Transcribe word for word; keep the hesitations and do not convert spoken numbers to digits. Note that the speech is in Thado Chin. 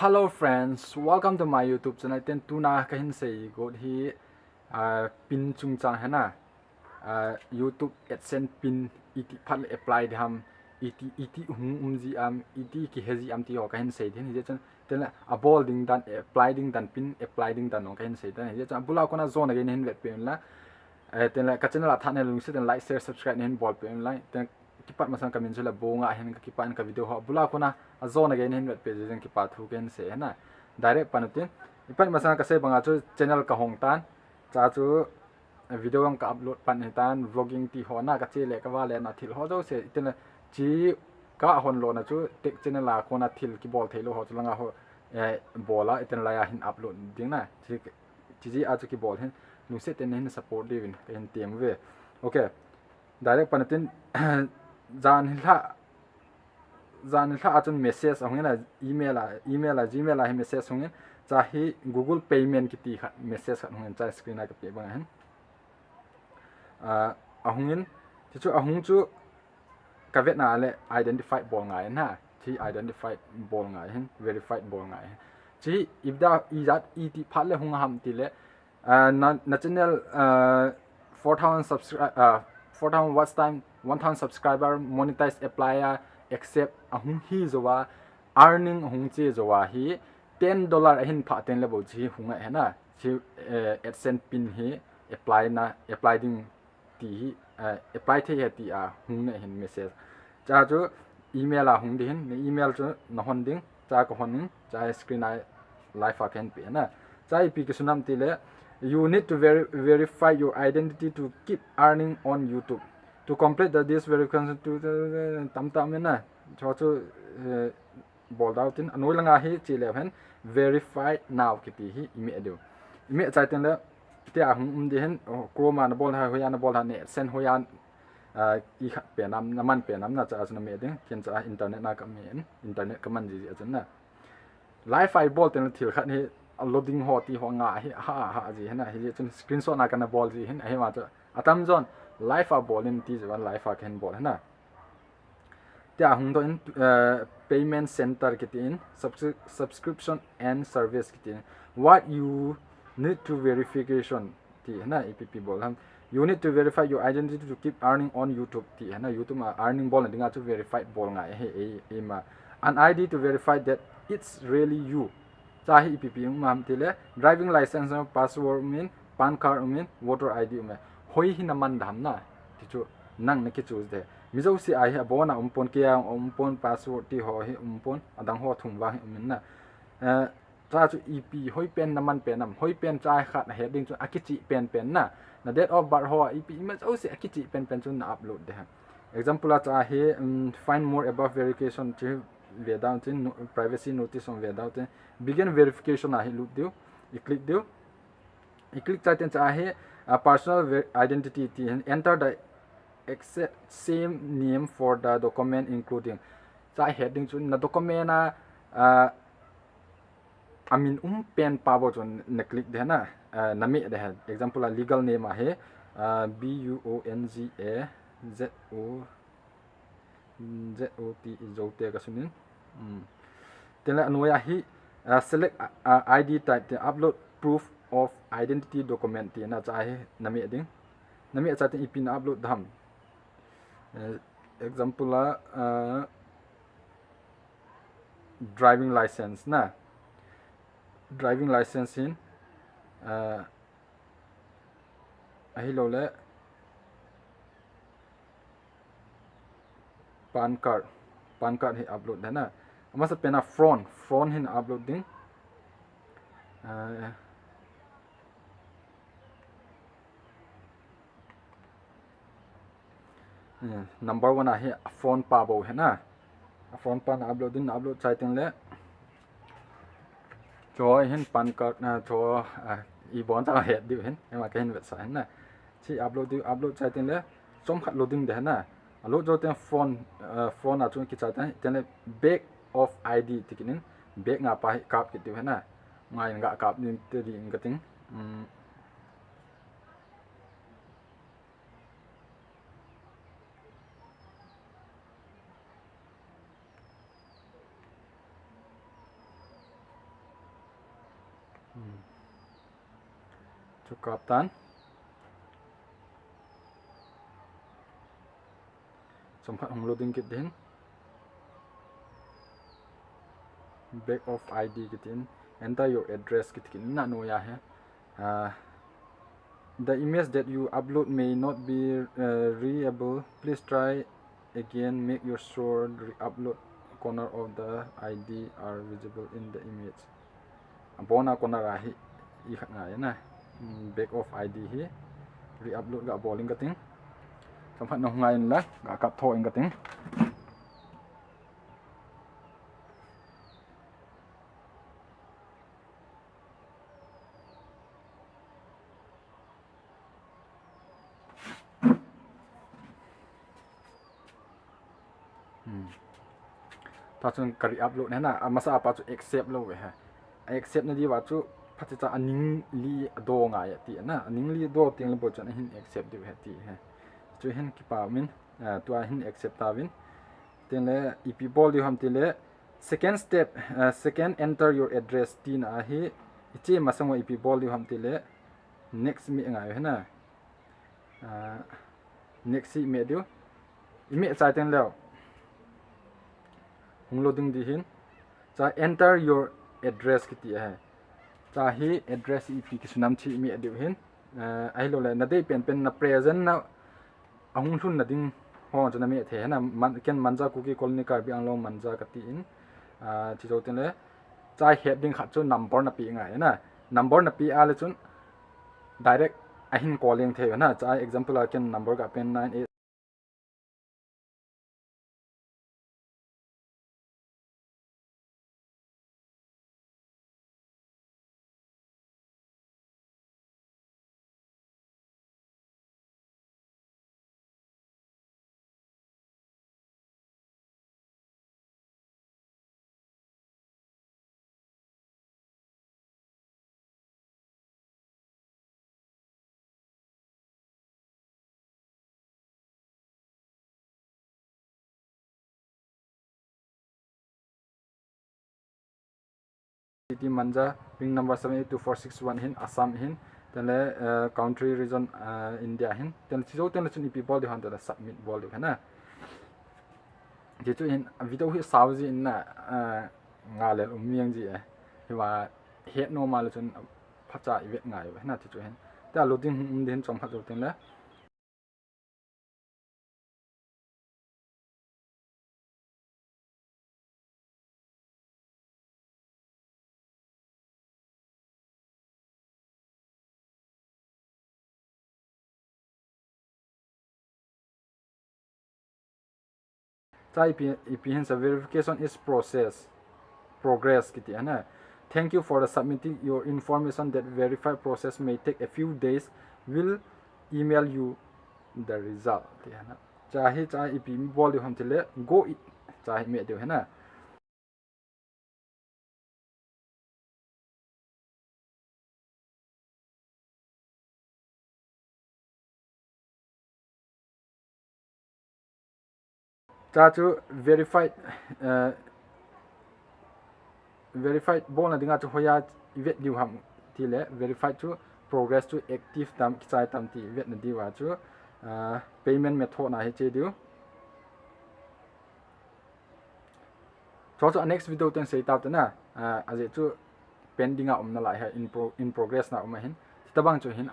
Hello friends, welcome to my YouTube channel. Ten tuna kahin sei got hi, ah, pin chungchang hena. Ah, YouTube AdSense pin iti phat le apply ding ham, iti, iti hung um ji am, iti kihe ji am ti ho kahin sei ding. Hijeh chun, ten le abol ding dan, apply ding dan, pin apply ding dan ho kahin sei ding. Hijeh chun, abula kona jona gei nahin vet peh un la. Eh, ten le ka channel a thaneilou lungset in like, share, subscribe nahin bol peh un la. Ten kipat masang kamin chu le Bonga hin kakipan ka video ho. Abula kona ajona gei nahin vet peh jeh in kipa thu kahin sei hena. Direct pan utin. Ipat masang kasei banga chu channel kahong tan. Cha chu video ang ka upload pan hitan, vlogging ti ho na kache le kava le na thil ho jouse. Iten le chi kahon lona chu tech channel a kona thil kibol theilou ho chu langa ho, eh, bola iten laiya hin upload ding na. Chi, chi ji a chu kibol hin lungset in nahin support diuvin kahin tem uve. Okay. Direct pan utin, jan hilai, jan hilai a chun message ahung in a, email a, email a, Gmail a hi message hung in, cha hi Google Payment kiti khat message khat hung in, cha screen a kapeh bang ahin. Ah, ahung in, chuchu ahung chu kavet na le identify bol ngai na, chi identify bol ngai hin, verified bol ngai hin. Chi ida ijat iti phat le hung ham ti le, ah, na, na channel, ah, four thousand subscri-, ah, four thousand watch time, one thousand subscriber, monetize apply a, accept ahung hi jouva, earning ahung che jouva hi, ten dollar ahin phah ten le bou chi hung a hena, chi, eh, AdSense pin hi apply na, apply ding ti hi, eh, apply thei he ti a hung na hin message. Cha chu email a hung ding hin, na email chu nahon ding, cha kahon in, cha screen a live a kahin pe na. Cha ipi kisun ham ti le, you need to veri-, verify your identity to keep earning on YouTube. To complete the, this verification to, to, to, tam tam na. Cho chu, eh, bol dau tin, anoi langa hi chi leu hen, verify now kiti hi imeh diu. Imeh chai tin le, tia hung um ding hin, oh, Chrome a nabol ha, hoiya nabol ha, ne, AdSense hoiya, ah, i khat pe nam, naman pe nam na cha chu nameh ding, ken cha internet na kameh in, internet kaman ji ji a chun na. Live a ibol tin le thil khat hi, a loading ho ti ho nga hi, ha, ha, ji hena, hijeh chun screenshot na kana bol ji hin, ahi ma chu, atam jon, live a bol in ti chu, live a kahin bol hena. Tia hung doh in, eh, payment center kiti in, subscri-, subscription and service kiti in. What you need to verification ti hena ipi ipi bol ham. You need to verify your identity to keep earning on YouTube ti hena YouTube a earning bol na dinga chu verified bol ngai he, e, e ma. An I D to verify that it's really you. Cha hi ipi ipi um ham ti le, driving license, passport um in, PAN card um in, voter I D um e. Hoi hi naman dam na, ti chu nang na kichoose de. Mi jouse a hi abon a um pon, kei a um pon, passport ti ho hi um pon, adang ho thum vang hi um in na. Eh, cha chu ipi hoi pen naman pen am, hoi pen cha khat nahet ding chu akichih pen pen na. Na date of birth ho ipi ima jouse akichih pen pen chu na upload de ha. Example a cha hi, um, find more above verification chu ve dau tin, no-, privacy notice on ve dau tin. Begin verification a hi lut diu, i click diu. I click chai tin cha hi, uh, personal ver-, identity ti hin, enter the exact same name for the document including. Cha het ding chu na document a, uh, amin um pen pa bou chu na click de na, uh, nameh de ha. Example a legal name a hi, uh, B U O N G A Z O Z O T E Zote kasun in. Hmm. Tin le anoi a hi, ah, select, ah, ah, I D type tin upload proof of identity document ti na cha hi nameh ding. Nameh cha tin ipi na upload dam. Eh, example a, ah, driving license na. Driving license hin, ah, ahilou le PAN card, PAN card hi upload de na. Amasa pen a front, front hin upload ding. Ah, eh, number one a hi front pa bou hena. Front pa na upload ding, na upload chai tin le. Cho hin PAN card na cho, ah, ibon cha het diu hin, ema kahin vetsah hin na. Chi upload diu, upload chai tin le, chomkhat loading de hin na. Upload jou tin phone, ah, phone a chun kichai tin, tin le back of I D ti kit in, back nga pa hi kap kit diu hin na. Ngai nga kap ding te ding kating. Hmm. Hmm. Chu kap tan. Chomkhat hung loading kit ding. Back of I D kitin. Enter your address kiti kin na noiya hi. Ah, the image that you upload may not be, uh, readable. Please try again. Make your sure re-upload corner of the I D are visible in the image. Abona corner a hi i khat ngai na. Hmm, back of I D hi re-upload ga bol ing kating. Chomkhat nung ngai in la ga kap tho ing kating. Hmm. Tachun ka re-upload na, amasa a pa chu accept lou ve ha. Accept na diu va chu phatecha aningli do ngai ati na. Aningli do teng le bou chun ahin accept diu ve ti ha. Chu hin kipa min, ah, tua hin accept ta vin. Tin le ipi bol diu ham ti le second step, ah, second enter your address tina hi. Ichi masang wa ipi bol diu ham ti le next mi ngai ve na. Ah, next hi i meh diu. I meh chai teng leu. Hung loading ding hin. Cha enter your address kiti ahi. Cha hi address ipi kisunam chu i meh diu hin. Ah, ahilou le na dei penpen na present na ahung lhun na ding ho chu na meh thei na. Man, ken Manja Kuki Colony Karbi Anglong Manja kati in. Ah, chi jou teng le. Cha het ding khat chu number na pe ngai na. Number na pe a le chun direct ahin call leng thei na. Cha example a ken number ga pen nine eight. City Manja, ring number seven eight two four six one hin, Assam hin, tele, eh, country region, eh, India hin, tele chi jou tele chun ipi bol diu ham tele submit bol diu hena. Ti chu hin video hi sao ji in na, eh, nga le um miang ji e. Hiva het normal chun phacha i vet ngai u hena ti chu hin. Ta loading um din chom phat jou tele. Cha ipi, ipi hin sa verification is process, progress kiti ana. Thank you for the submitting your information that verified process may take a few days. Will email you the result ti ana. Cha hi cha ipi bol diu ham tile go i cha hi me diu hena. Cha chu verified, eh, verified bolna dinga chu hoiya i vet diu ham tile verified chu progress chu active tam kichai tam ti vetna diuva chu, eh, payment method na hi che diu. Chu chu a next video ten sei tau tena, ah, ajeh chu pending a um nalai ha in pro-, in progress na um ahin. Ti tabang chu hin